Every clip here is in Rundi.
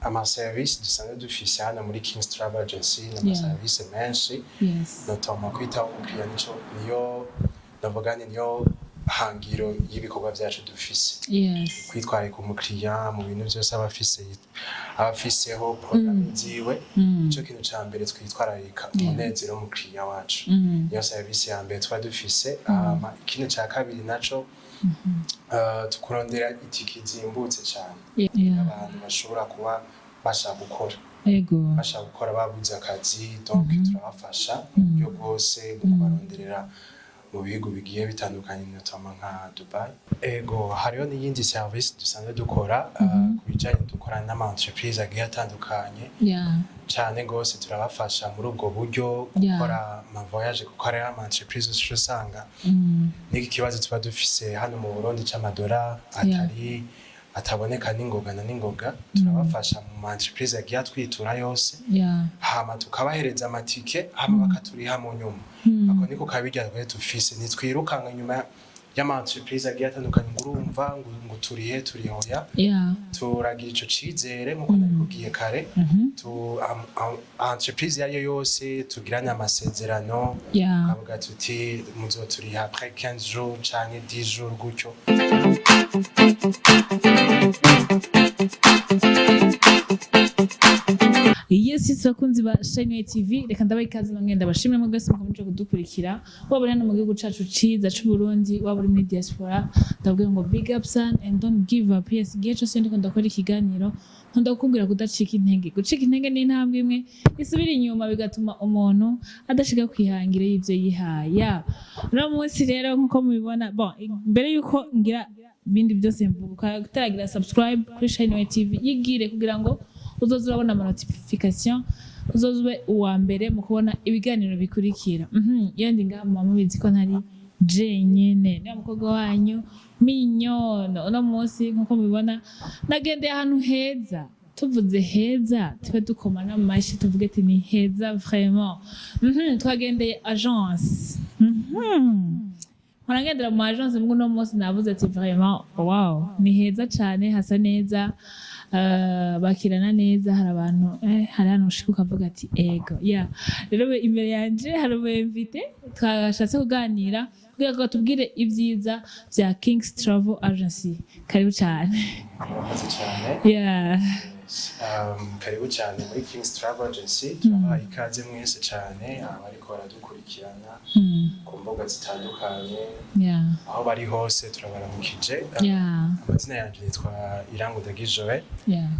Ama service dusanzwe dufise hano muri Kings Travel Agency ni ama service menshi, notamment kwitaho umukiriya. Nico niyo navuga ni niyo hangiro y'ibikorwa vyacu dufise, kwitwararika umukiriya mu bintu vyose aba afise, aba afiseho porogaramu ziwe. Ico kintu ca mbere twitwararika, umunezero w'umukiriya wacu, niyo service ya mbere tuba dufise. Hama ikindi ca kabiri naco, tukurondera itiki zimbutse cane abantu bashobora kuba bashaka gukora, bashaka gukora babuze akazi. Donc turabafasha mu buryo bwose mu kubaronderera mu bihugu bigiye bitandukanye, notamment nka Dubai. Ego, hariho n'iyindi service dusanzwe dukora, ku bijanye dukorana n'ama entreprise agiye atandukanye cane gose. Turabafasha muri ubwo buryo gukora ama voyage, kuko hariho ama entreprise uca usanga n'iki kibazo tuba dufise hano mu Burundi c'amadolari atari ataboneka n'ingoga na n'ingoga. Turabafasha mu ma entreprise agiye atwitura yose, hama tukabahereza amatike, hama bakaturiha mu nyuma. Ako niko kabirya twari dufise. Ntitwirukanga inyuma y'ama entreprise agiye atandukanye ngo urumva ngo turihe turihe, oya. Turagira ico cizere nkuko nabikubwiye kare. Tu entreprise iyo ariyo yose tugiranye amasezerano, tukavuga tuti muzoturiha après 15 jours canke 10 jours gutyo. Yes, bakunzi ba Shine TV, reka ndabaha ikaze namwe, ndabashimire mwebwe mwese mukomeje kudukurikira, waba uri hano mu gihugu cacu ciza c'u Burundi, waba uri muri diaspora. Ndababwira ngo big up son and don't give up. Yes, igihe cose ndiko ndakora ikiganiro nkunda kukubwira kudacika intege. Gucika intege ni intambwe imwe isubira inyuma, bigatuma umuntu adashika kwihangiro y'ivyo yihaye. Yeah. Uno munsi rero, nkuko mubibona, bon, mbere yuko ngira ibindi byose mvuga, utaragira subscribe kuri Shine TV, yigire kugira ngo uzoze urabona ama notification, uzoze ube uwa mbere mu kubona ibiganiro bikurikira. Iyo ndi ngaha muba mubizi ko ntari jenyene, niba mukobwa wanyu Minyono. Uno munsi, nkuko mubibona, nagendeye ahantu heza. Tuvuze heza, tube dukoma n'amashi, tuvuge ati ni heza vraiment. Twagendeye agence. Mpora ngendera mu agence, mbwo uno munsi navuze ati vraiment wow, ni heza cane, hasa neza, bakirana neza. Hari abantu, hari ahantu ushika ukavuga ati ego. Yeah, rero imbere yanje hari umu invité twashatse kuganira kugira ngo tubwire ibyiza vya Kings Travel Agency. Karibu cane. Murakoze cyane. Karibu cyane muri Kings Travel Agency. Turabaha ikaze mwese cyane abariko baradukurikirana ku mbuga zitandukanye, aho bari hose turabaramukije. Amazina yanjye nitwa Iranguda Joel.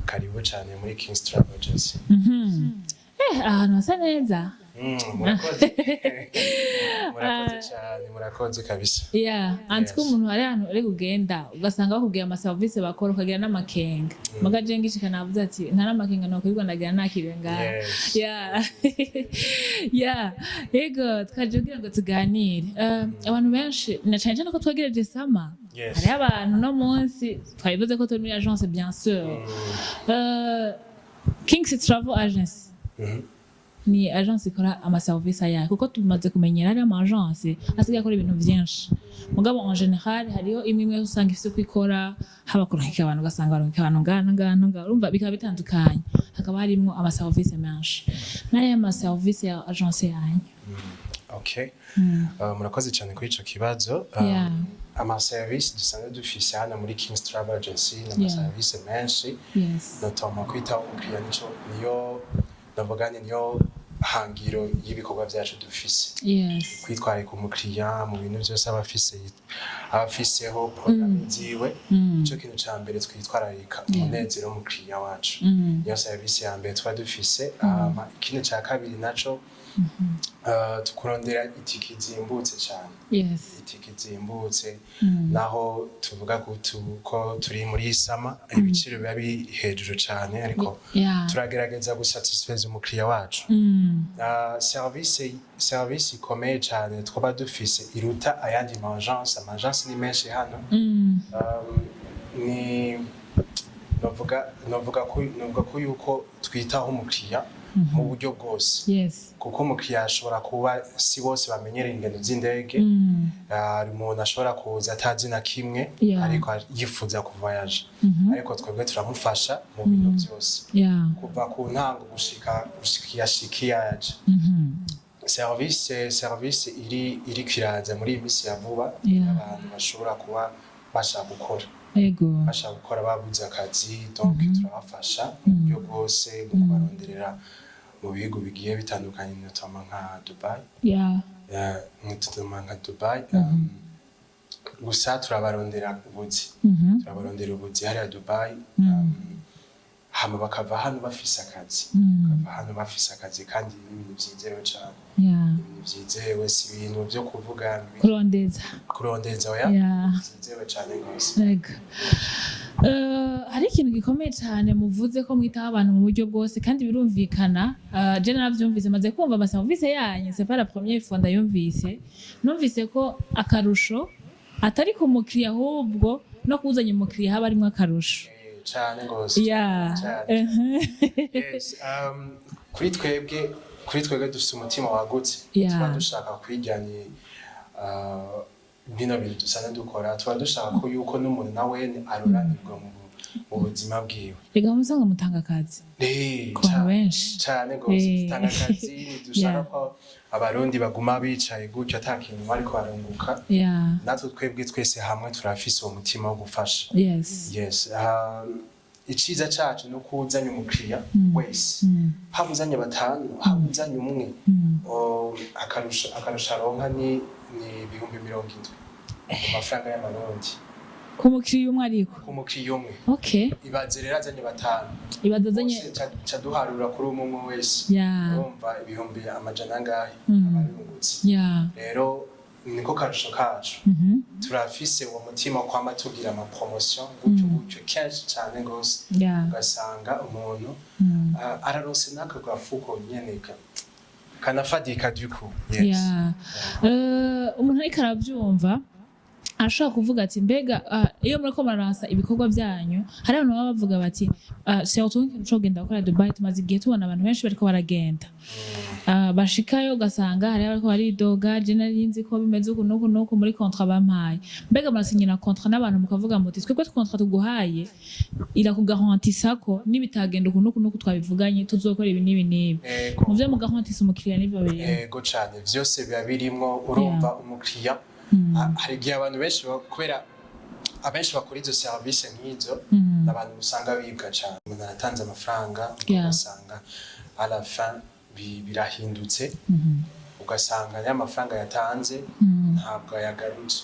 Karibu cyane muri Kings Travel Agency. Ahantu hasa neza. Murakoze, murakoze cyane, murakoze kabisa. Yeah, anti ko umuntu ari ahantu uri kugenda ugasanga bakubwiye amaserivisi bakora, ukagira n'amakenga. Muga je ngishika navuze ati nta n'amakenga nokwirirwa ndagira nakiriwe ngaha. Yeah, yego, twaje kugira ngo tuganire. Abantu benshi, na cane cane ko twegereje summer, hariho abantu no munsi twabivuze ko turi muri agence, bien sûr. Kings Travel Agency ni agence ikora amaserivisi ayahe? Kuko tumaze kumenyera hariho ama agence asigaye akora ibintu vyinshi, mugabo en général hariho imwe imwe usanga ifise uko ikora, haba kurungika abantu, ugasanga barungika abantu ngana ngana ngana, urumva bikaba bitandukanye, hakaba harimwo amaserivisi menshi. N'aya maserivisi ya agence yanyu? Okay. Murakoze cyane kuri ico kibazo. Amaserivisi dusanzwe dufise hano muri Kings Travel Agency ni amaserivisi menshi, notamment kwitaho umukiriya. Nico niyo navuga ni niyo hangiro y'ibikorwa vyacu dufise, kwitwararika umukiriya mu bintu vyose aba afise, aba afiseho porogaramu ziwe. Ico kintu ca mbere twitwararika, umunezero w'umukiriya wacu, niyo serivisi ya mbere tuba dufise. Hama ikindi ca kabiri naco, tukurondera itiki zimbutse cane, itiki zimbutse. Naho tuvuga ko turi muri summer, ibiciro biba biri hejuru cane, ariko turagerageza gusatisfeza umukiriya wacu. Service ikomeye cane twaba dufise iruta ayandi ma agence, ama agence ni menshi hano, ni novuga ko yuko twitaho umukiriya. mu buryo bwose, kuko umukiriya ashobora kuba, si bose bamenyereye ingendo z'indege. Hari umuntu ashobora kuza atazi na kimwe, ariko yifuza kuvoyaja, ariko twebwe turamufasha mu bintu byose, kuva ku ntango gushika iyashika iyo yaje. Service iri kiraza muri iyi minsi ya vuba, abantu bashobora kuba bashaka gukora, bashaka gukora babuze akazi, donc turabafasha mu buryo bwose mu kubaronderera mu bihugu bigiye bitandukanye, notamment nka Dubai. Notamment nka Dubai. Gusa turabarondera ubuzi, turabarondera ubuzi hariya Dubai, hama bakava hano bafise akazi, bakava hano bafise akazi, kandi n'ibintu vyizewe cane. Ibintu vyizewe, si ibintu vyo kuvuga ngo Kurondeza. Kurondeza, oya. Vyizewe cane gose. Ego. Hari ikintu gikomeye cyane muvuze ko mwitaho abantu mu buryo bwose, kandi birumvikana. Je naravyumvise, maze kumva amaserivisi yanyu, c'est pas la première fois ndayumvise. Numvise ko akarusho atari ku mukiriya, ahubwo no kuzanya umukiriya haba harimwo akarusho. Cane gose. Cane. Yes, kuri twebwe dufise umutima wagutse. Tuba dushaka kwijyanye bino bintu dusanzwe dukora, tuba dushaka ko yuko n'umuntu nawe aruranirwa mu buzima bwiwe. Rega musanga mutanga akazi ku bantu benshi. Cane gose. Dutanga akazi, ntidushaka ko Abarundi baguma bicaye gutyo ata kintu bariko barunguka. Natwe twebwe twese hamwe turafise uwo mutima wo gufasha. Yes, iciza cacu ni uko uzanye umukiriya wese, haba uzanye batanu, haba uzanye umwe, akarusho aronka ni 70,000 mu mafaranga y'Amarundi. Ku mukiriya umwe ariko? Ku mukiriya umwe. Ibaze rero azanye batanu. Ibaze azanye Bose ca duharura kuri umwe umwe wese. Urumva ibihumbi amajana angahe aba yungutse? Rero niko karusho kacu. Turafise uwo mutima wo kwama tugira ama promotion gutyo gutyo kenshi cane gose, ugasanga umuntu araronse n'ako gafuko nyene kanafadika du coup, yes. Yeah. Umuntu ariko aravyumva arashobora kuvuga ati: "Mbega iyo muriko muraransa ibikorwa byanyu, hari abantu baba bavuga bati surtout nk'ikintu co kugenda gukora Dubai, tumaze igihe tubona abantu benshi bariko baragenda, bashikayo ugasanga hari abariko baridoga: je nari nzi ko bimeze uku n'uku n'uku muri contrat bampaye." Mbega murasinyira contrat n'abantu, mukavuga muti: "Twebwe contrat tuguhaye irakugarantisa ko nibitagenda uku n'uku n'uku twabivuganye, tuzokora ibi n'ibi n'ibi"? Ego. Mu vyo mugarantisa umukiriya n'ivyo bintu? Ego cane, vyose biba birimwo. Urumva umukiriya, hari igihe abantu benshi kubera abenshi bakora izo service nk'izo, abantu usanga bibwa cane. Umuntu aratanze amafaranga, ugasanga à la fin birahindutse, ugasanga ya mafaranga yatanze ntabwo ayagarutse.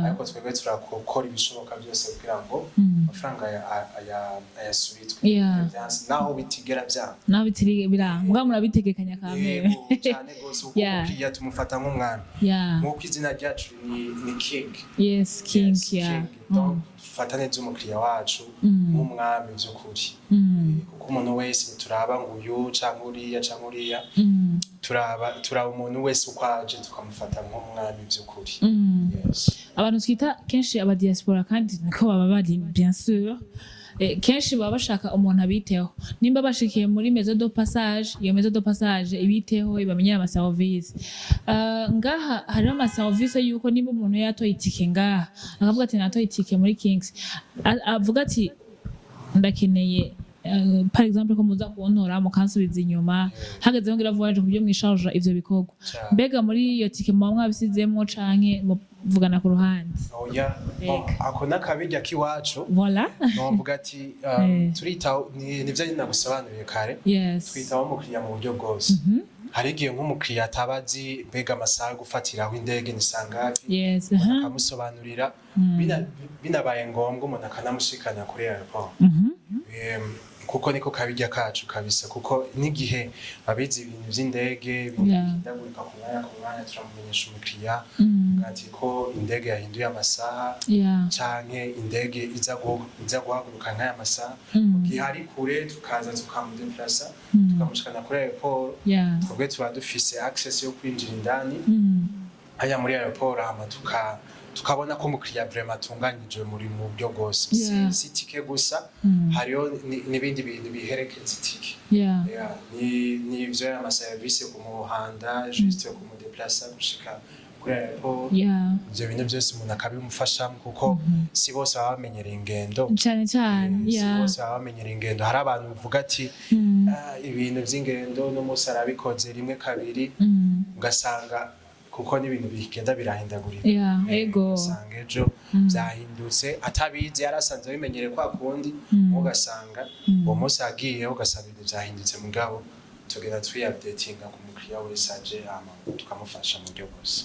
Ariko twebwe turakora ibishoboka byose kugira ngo amafaranga ayasubizwe. Vyanse, naho bitigera vyanga. Naho bitiri biranga, mugabo murabitegekanya kamere. Yego, cane gose, kuko umukiriya tumufata nk'umwami, nk'uko izina ryacu ni King. Yes, King. Yes, King. Donc dufata neza umukiriya wacu nk'umwami vy'ukuri. Kuko umuntu wese ntituraba ngo uyu canke uriya canke uriya, turaba umuntu wese uko aje, tukamufata nk'umwami vy'ukuri. Yes. Abantu twita kenshi aba diaspora, kandi niko baba bari bien sûr, kenshi baba bashaka umuntu abiteho. Nimba bashikiye muri maison de passage, iyo maison de passage ibiteho, ibamenyera ama service. Ngaha hariho ama service yuko nimba umuntu yatoye itike ngaha, akavuga ati: "Natoye itike muri Kings," avuga ati: "Ndakeneye par exemple ko muza kuntora mukansubiza inyuma hageze ngira voyage," ku buryo mwisharja ivyo bikorwa. Cane. Mbega muri iyo tike muba mwabisizemwo, canke muvugana ku ruhande? Oya, bon, ako n'akabirya k'iwacu. Voilà. Novuga ati turitaho, nivyo nyine nagusobanuriye kare, twitaho umukiriya mu buryo bwose. Hari igihe nk'umukiriya ataba azi mbega amasaha yo gufatiraho indege ni sangapi, akamusobanurira. Binabaye ngombwa umuntu akanamushikana kuri aéroport. Kuko niko kabirya kacu kabisa, kuko n'igihe abizi ibintu vy'indege, ibintu bihindagurika ku mwanya ku mwanya, turamumenyesha umukiriya ati ko indege yahinduye amasaha, canke indege iza guhaguruka nk'aya masaha. Mu gihe ari kure, tukaza tukamudeplasa, tukamushikana kuri aéroport. Twebwe tuba dufise access yo kwinjira indani hajya muri aéroport, hama tuka tukabona ko umukiriya vraiment atunganyije muri mu buryo bwose. Si tike gusa, hariho n'ibindi bintu biherekeza itike. Yeah, ni ivyo, amaserivisi ku muhanda, juste kumudeplasa gushika kuri aéroport. Ivyo bintu byose umuntu akabimufashamo, kuko si bose baba bamenyereye ingendo. Cane cane. Si bose baba bamenyereye ingendo. Hari abantu uvuga ati: "Ah, ibintu vy'ingendo n'umunsi arabikoze rimwe, kabiri," ugasanga kuko n'ibintu bigenda birahindagurika. Ugasanga ejo byahindutse, atabizi, yarasanzwe abimenyereye kwa kundi, ugasanga uwo munsi agiye ugasanga ibintu byahindutse. Mugabo tugenda twiyaupdatinga ku mukiriya wese aje, hama tukamufasha mu buryo bwose.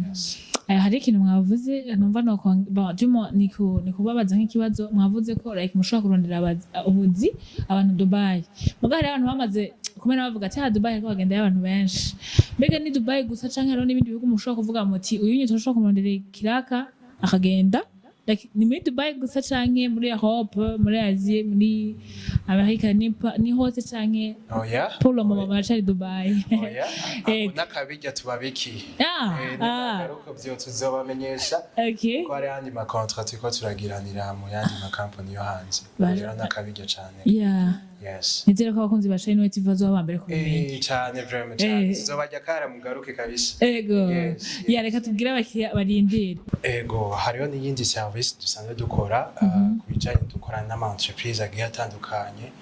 Yes. Hari ikintu mwavuze numva no, bon, du moins ni kubabaza nk'ikibazo. Mwavuze ko like mushobora kurondera ubuzi abantu Dubai, muga hari abantu bamaze kumena bavuga ati: "Ah, Dubai hariko hagendayo abantu benshi." Mbega ni Dubai gusa, canke hariho n'ibindi bihugu mushobora kuvuga muti: "Uyu nyine turashobora kumurondera ikiraka akagenda"? Like, ni muri Dubai gusa, canke muri Europe, muri Asie, muri Amerika, ni hose, canke Oya. pour le moment baracari Dubai? Oya, ako n'akabirya tubabikiye. Nagaruka vyo tuzobamenyesha, ko hari ayandi makontra turiko turagiranira mu yandi makampani yo hanze. Rero n'akabirya cane. Yes. Nizere ko abakunzi ba Shine TV bazoba aba mbere kubimenya. Cane, vraiment cane. Tuzobarya kara mugaruke kabisa. Ego. Yes. Ya, reka tubwire abakiriya barindire. Ego, hariho n'iyindi service dusanzwe dukora, ku bijanye dukorana n'ama entreprise agiye atandukanye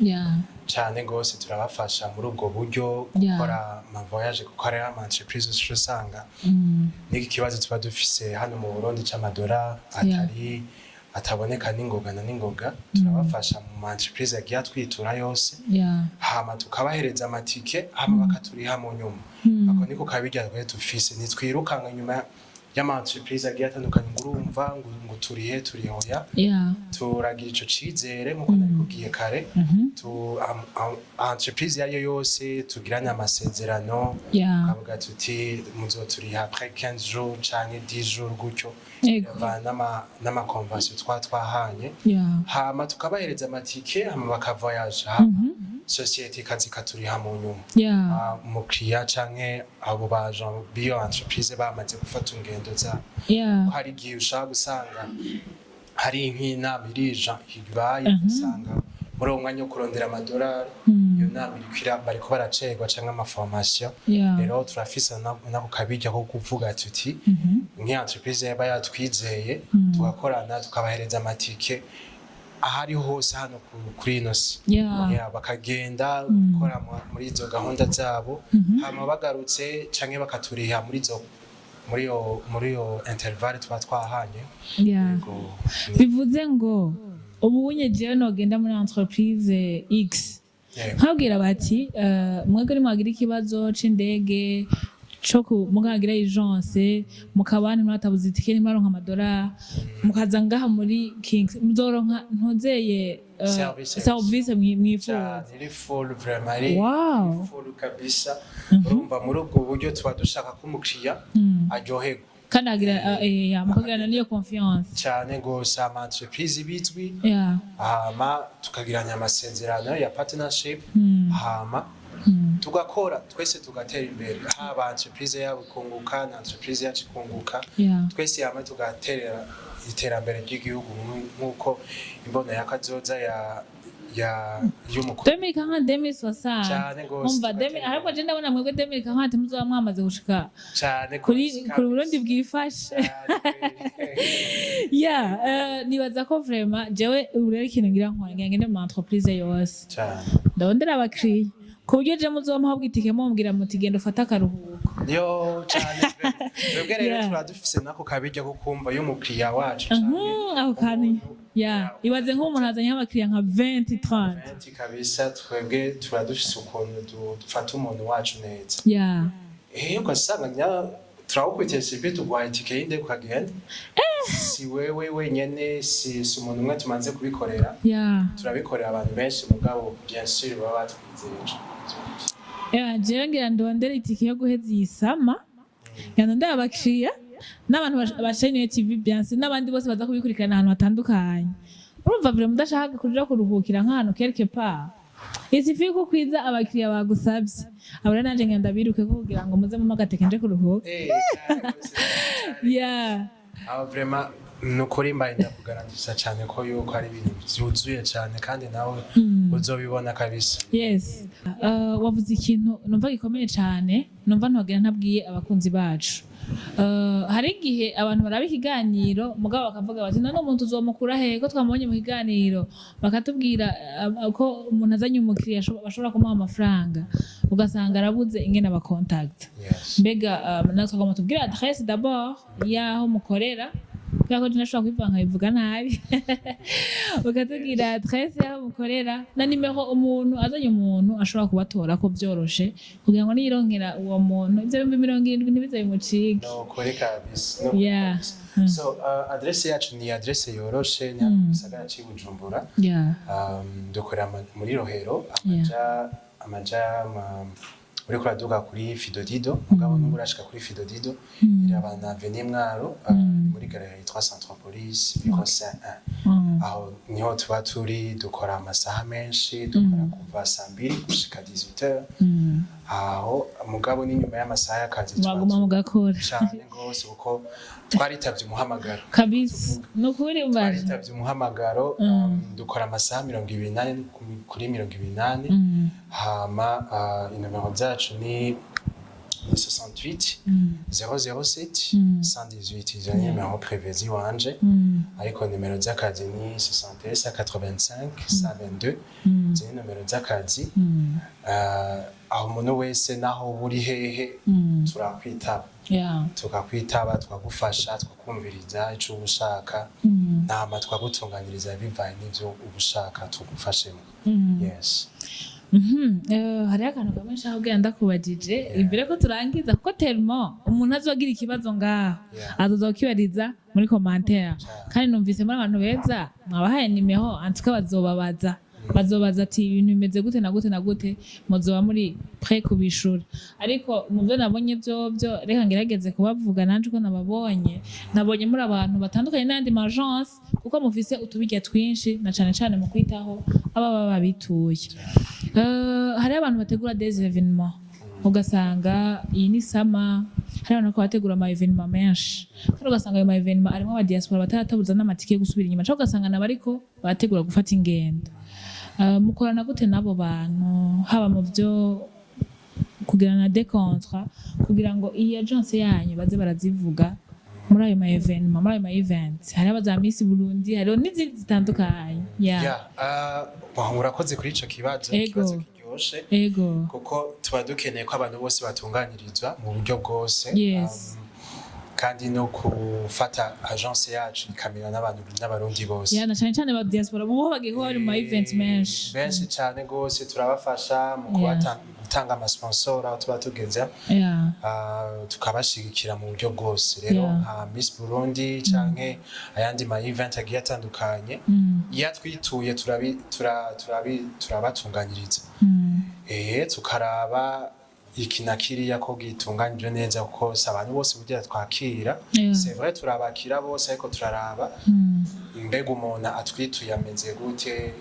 cane gose. Turabafasha muri ubwo buryo gukora ama voyage, kuko hariho ama entreprise uca usanga n'iki kibazo tuba dufise hano mu Burundi c'amadora atari ataboneka n'ingoga na n'ingoga. Turabafasha mu ma entreprise agiye atwitura yose, hama tukabahereza amatike, hama bakaturiha mu nyuma. Ako niko kabirya twe dufise. Ntitwirukanga inyuma y'ama entreprise agiye atandukanye ngo urumva ngo turihe turihe, oya. Turagira ico cizere nkuko nabikubwiye kare. Tu entreprise iyo ariyo yose tugiranye amasezerano, tukavuga tuti: "Muzoturiha après 15 jours canke 10 jours," gutyo, bivana n'ama convention twa twahanye. Hama tukabahereza amatike, hama bakavoyaje, hama société ikaza ikaturiha mu nyuma. Ah, umukiriya canke abo baja b'iyo entreprise bamaze gufata ingendo zabo. Hari igihe ushaka gusanga hari nk'inama irija ibaye, ugasanga muri uwo mwanya wo kurondera amadolari, iyo nama iriko bariko baracerwa, canke amaformation. Rero turafise nako kabirya ko kuvuga tuti nk'iyo entreprise yaba yatwizeye, tugakorana, tukabahereza amatike ahari hose hano kuri ino si. Yeah, bakagenda gukora muri izo gahunda zabo, hama bagarutse canke bakaturiha muri iyo intervalle tuba twahanye. Yego, Bivuze ngo ubu unye jewe nogenda muri entreprise X, nkabwira bati: "Mwebwe nimwagira ikibazo c'indege co mukagira urgence, mukaba ntimwatabuze itike, ntimwaronka amadolari, mukaza ngaha muri Kings, muzoronka ntuzeye Service. service mwifuza." Cyane, iri full vraiment, ari full kabisa. Urumva muri ubwo buryo tuba dushaka ko umukiriya aryoherwa. Kandi agira ya, mukagirana n'iyo confiance. Cyane gose, ama entreprise bizwi, hama tukagirana amasezerano ya partnership, hama tugakora twese tugatera imbere, haba entreprise yabo ikunguka na entreprise yacu ikunguka, twese hamwe tugaterera iterambere ry'igihugu, nk'uko imbono ya kazoza ya y'umukuru 2040, 2060. Cyane gose, Umva, tugatera imbere. Ahubwo je ndabona mwebwe 2040 muzoba mwamaze gushika Cyane kuri gose, kuri Burundi bwifashe. Cyane. Ya, nibaza ko vraiment jewe ubu rero ikintu ngira nkora, ngira ngende mu entreprise yose, cyane, ndabondera abakiriya, ku buryo je muzompa ahubwo itike, mumbwira muti: "Genda ufate akaruhuko." Yo, cyane, twebwe rero tuba dufise nako kabirya ko kumva y'umukiriya wacu canke Ako kantu umuntu. Ya, ibaze nk'umuntu azanye nk'abakiriya nka 20, 30. Benshi kabisa, twebwe tuba dufise ukuntu dufata umuntu wacu neza. Ugasanga turawukubitiye sipi, tuguhaye itike y'indege ukagenda. Si wewe wenyene, si umuntu umwe tumaze kubikorera. Turabikorera abantu benshi, mugabo bien sûr baba batwizeye. Ya, jewe ngira ndondere itike yo guheza iyi sama, ngira ndondere abakiriya n'abantu ba Shine TV, bien sûr, n'abandi bose baza kubikurikirana ahantu hatandukanye. Urumva vraiment udashaka kuja kuruhukira nk'ahantu quelque part, isi ko kwiza abakiriya bagusabye. Abo rero nanje ngenda biruke ko kugira ngo muze mumpe agateke nje kuruhuka. Cyane gose, cyane. Ya. Aho vraiment ni ukuri, mbaye ndakugarantisa cyane ko yuko ari ibintu byuzuye cyane, kandi nawe uzobibona kabisa. Yes. Wavuze ikintu numva gikomeye cyane, numva ntogera ntabwiye abakunzi bacu. Hari igihe abantu baraba ikiganiro, mugabo bakavuga bati: "None umuntu uzomukura he ko twamubonye mu kiganiro?" Bakatubwira ko umuntu azanye umukiriya bashobora kumuha amafaranga, ugasanga arabuze ingene aba contact. Mbega natwe twagomba tubwire adresse d'abord y'aho mukorera, kubera ko nashobora kubivuga nkabivuga nabi. Ukatubwira adresse y'aho mukorera na nimero umuntu azanye umuntu ashobora kubatora ko byoroshe, kugira ngo niyironkera uwo muntu ibyo 70,000 ntibize bimucike. No kuri kabisa, no kuri kabisa. So adresse yacu ni adresse yoroshe, ni hano mu gisagara c'i Bujumbura. Dukorera muri Rohero, amaja uriko uraduga kuri Fidodido, mugabo n'ubu urashika kuri Fidodido, irabana Avenue Mwaro, muri galerie yitwa Centropolis, bureau C1. Aho niho tuba turi. Dukora amasaha menshi, dukora kuva saa 2 gushika 18h. Aho mugabo n'inyuma y'amasaha y'akazi tuba Mwaguma mugakora. Cane gose, kuko twaritavye umuhamagaro. Kabisa, ni ukuri mbaje. Twaritavye umuhamagaro. Dukora amasaha 24 kuri 24. Hama inomero zacu ni 68 007 118. Izo ni nimero privé ziwanje, ariko nimero z'akazi ni 61 85 122. Izo ni nomero z'akazi. Aho umuntu wese, naho uri hehe, turakwitaba, tukakwitaba, tukagufasha, tukakumviriza ico uba ushaka, nama tukagutunganiriza bivanye n'ivyo uba ushaka tugufashemo. Yes. Hariho akantu kamwe nshaka kugira ndakubajije imbere ko turangiza, kuko tellement umuntu azogira ikibazo ngaho azoza kukibariza muri commentaire, kandi numvise muri abantu beza, mwabahaye nimero antuka bazobabaza, bazobaza ati ibintu bimeze gute na gute na gute, muzoba muri prêt kubishura. Ariko mu byo nabonye byobyo, reka ngerageze kubavuga nanje uko nababonye. Nabonye muri abantu batandukanye n'ayandi ma agence, kuko mufise utubirya twinshi, na cane cane mu kwitaho aba baba babituye. Hariho abantu bategura des événements, ugasanga iyi ni sama, hari abantu bariko bategura ama événement menshi, kandi ugasanga ayo ma événement arimwo aba diaspora bataratabuza n'amatike yo gusubira inyuma, canke ugasanga nabo ariko barategura gufata ingendo. Mukorana gute n'abo bantu, haba mu vyo kugirana des contrats, kugira ngo iyi agence yanyu baze barazivuga muri ayo ma événement, muri ayo ma events? Hariho za Miss Burundi, hariho n'izindi zitandukanye, yeah. Yeah, bon, urakoze kuri ico kibazo. Ego. Ikibazo kiryoshe, kuko tuba dukeneye ko abantu bose batunganirizwa mu buryo bwose. Kandi no gufata agence yacu ikamera n'abantu n'Abarundi bose. Yeah, na cane cane ba diaspora ubu bagiye kuba bari mu ma events menshi. Benshi cyane rwose, turabafasha mu gutanga amasponsor aho tuba tugeze, tukabashigikira mu buryo bwose. Rero nka Miss Burundi canke ayandi ma event agiye atandukanye, iyo atwituye turabatunganyiriza, tukaraba iki na kiriya ko gitunganije neza, kuko si abantu bose burya twakira. C'est vrai, turabakira bose, ariko turaraba mbega umuntu atwituye ameze gute,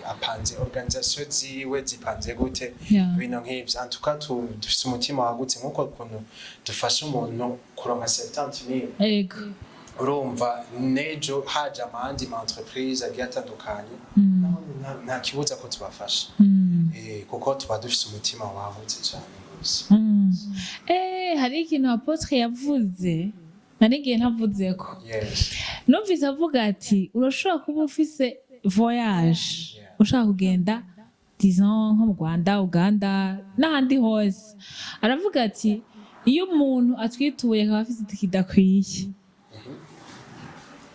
apanze organisation ziwe zipanze gute, ibintu nk'ivyo. En tout cas dufise umutima wagutse, nk'uko ukuntu dufasha umuntu kuronka 70 000, urumva nejo haje amandi ma entreprise agiye atandukanye, naho nta kibuza ko tubafasha, kuko tuba dufise umutima wagutse cyane rwose. Hari ikintu apôtre yavuze nari ngiye ntavuzeko. Numvise avuga ati urashobora kuba ufise voyage, ushaka kugenda, disons nko mu Rwanda, Uganda n'ahandi hose. Aravuga ati iyo umuntu atwituye akaba afise itike idakwiye,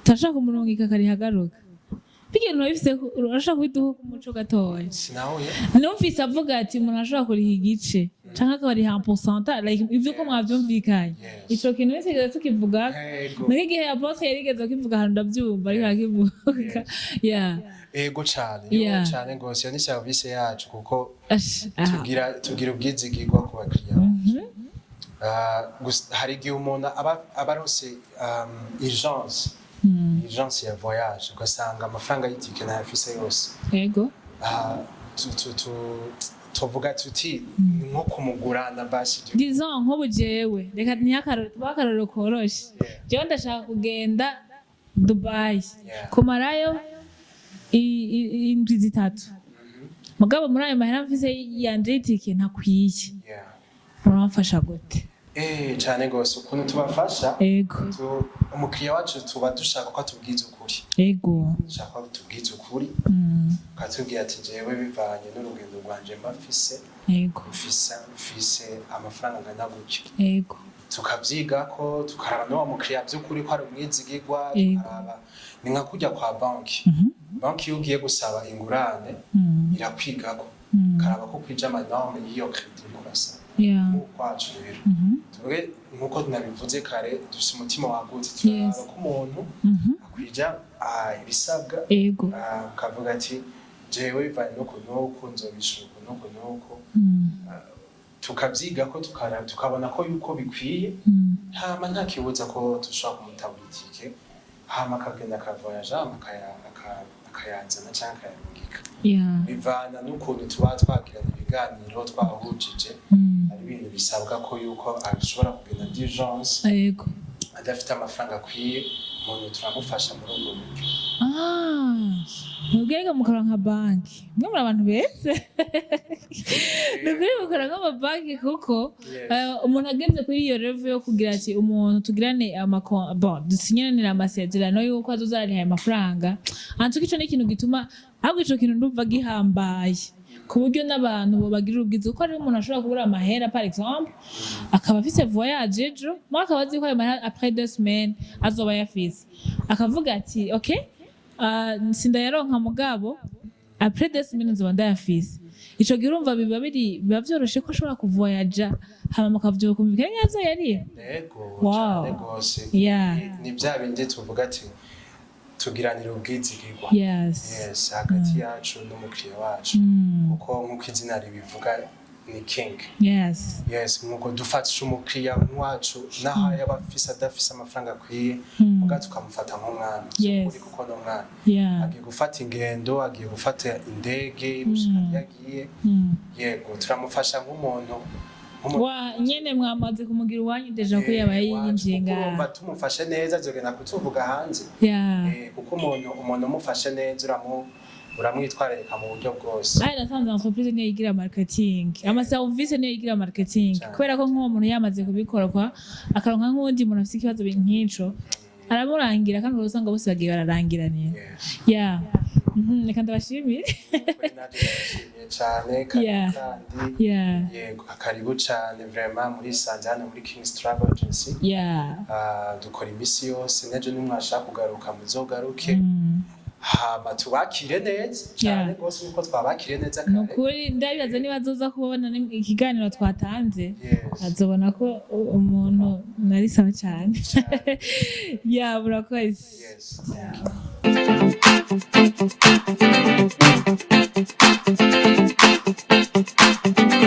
turashaka kumurungika akarihagaruka. Bijya bintu bifise, urashaka kubiduha umuco gatoya? Sinahuye. Numvise avuga ati umuntu ashobora kuriha igice canke akabariha en pourcentage, like ivyo ko mwavyumvikanye. Ico kintu nisigeze tukivuga niko igihe apôtre yarigeze kukivuga ahantu, ndavyumva ariko arakivuga, yeah. Ego cane. Yo, cane rwose, iyo ni service yacu, kuko Ash, aha. tugira ubwizigirwa ku bakiriya bacu. Hari igihe umuntu aba aronse urgence ya voyage, ugasanga amafaranga y'itike ntayafise yose. Ah, Tuvuga tuti ni nko kumugurana basi. Disons nk'ubu jewe, reka ntiyakarore, tubahe akarorero koroshe. Jewe ndashaka kugenda Dubai, kumarayo indwi 3, mugabo muri ayo mahera mfise yanje y'itike ntakwiye. Muramfasha gute? Cane gose. Ukuntu tubafasha, umukiriya wacu tuba dushaka ko atubwiza ukuri. Dushaka ko atubwiza ukuri, akatubwira ati: "Jewe bivanye n'urugendo rwanje mba mfise, mfise amafaranga angana gutya." Tukavyigako, tukaraba n'uwo mukiriya vy'ukuri ko ari umwizigirwa. Tukaraba, ni nka kurya kwa banki. Banki iyo ugiye gusaba ingurane, irakwigako, karaba ko kwija ama normes y'iyo crédit uriko urasaba. Nk'ukwacu rero, tuvuge nk'uko nabivuze kare, dufise umutima wagutse, turaraba ko umuntu akwija ibisabwa, akavuga ati: "Jewe bivanye n'uku n'uku nzobishura uku n'uku n'uku." Tukavyigako, tukabona ko yuko bikwiye, hama nta kibuza ko dushobora kumutabura itike, hama akagenda akavoyaja, hama akayanzana canke akayarungika. Bivana n'ukuntu tuba twagirana ibiganiro, twahujije. Hari ibintu bisabwa ko yuko ashobora kugenda d'urgence, adafite amafaranga akwiye, umuntu turamufasha muri ubwo buryo. Ah, mwebwe mukora nka banki, mwe muri abantu beza, ni ukuri mukora nk'amabanki, kuko umuntu ageze kuri iyo level yo kugira ati umuntu tugirane bon, dusinyanire amasezerano y'uko azozariha ayo mafaranga, antuka ico ni ikintu gituma, ahubwo ico kintu ndumva gihambaye ku buryo n'abantu bobagirira ubwiza, kuko hariho umuntu ashobora kubura amahera, par exemple akaba afise voyage ejo, mwe akaba azi ko ayo mahera après 2 semaines azoba ayafise, akavuga ati: "Ok, sindayaronka, mugabo après 2 semaines nzoba ndayafise." Ico gihe urumva biba vyoroshe ko ashobora kuvoyaja, hama mukavyumvikana neza yariyo. Yego. Wow. Cane gose. Ni bya bindi tuvuga ati tugiranira ubwizigirwa. Yes, hagati yacu n'umukiriya wacu, kuko nk'uko izina ribivuga ni King. Yes, nk'uko dufatisha umukiriya wacu naho yaba afise adafise amafaranga akwiye, muga tukamufata nk'umwami. Ukuri, kuko ni umwami. Agiye gufata ingendo, agiye gufata indege imushikana iyo agiye. Yego, turamufasha nk'umuntu. Wa nyene mwamaze kumugira uwanyu déjà, ko yabaye wacu, yinjiye kuko urumva ngaha. Tumufashe neza azogenda kutuvuga hanze. Kuko umuntu umufashe neza, uramwitwararika mu buryo bwose. Ayi, nasanze entreprise niyo yigira marketing, ama service niyo yigira marketing. Cane. Kubera ko nk'uwo muntu yamaze kubikora, kwa akaronka nk'uwundi muntu afite ikibazo nk'ico, aramurangira, kandi usanga bose bagiye bararangiranira. Yeah. Reka ndabashimire. Kuri nanjye ndabashimiye cane kandi kandi yego, karibu cane vraiment, muri sanze hano muri King's Travel Agency. Dukora imisi yose, n'ejo nimwashaka kugaruka muzogaruke, hama tubakire neza cane rwose nkuko twabakiriye neza Ni kare. ukuri ndabibaza niba azoza kubona ikiganiro twatanze, azobona ko umuntu nari sawa cyane. Cane. Yeah, murakoze. Yes, thank you.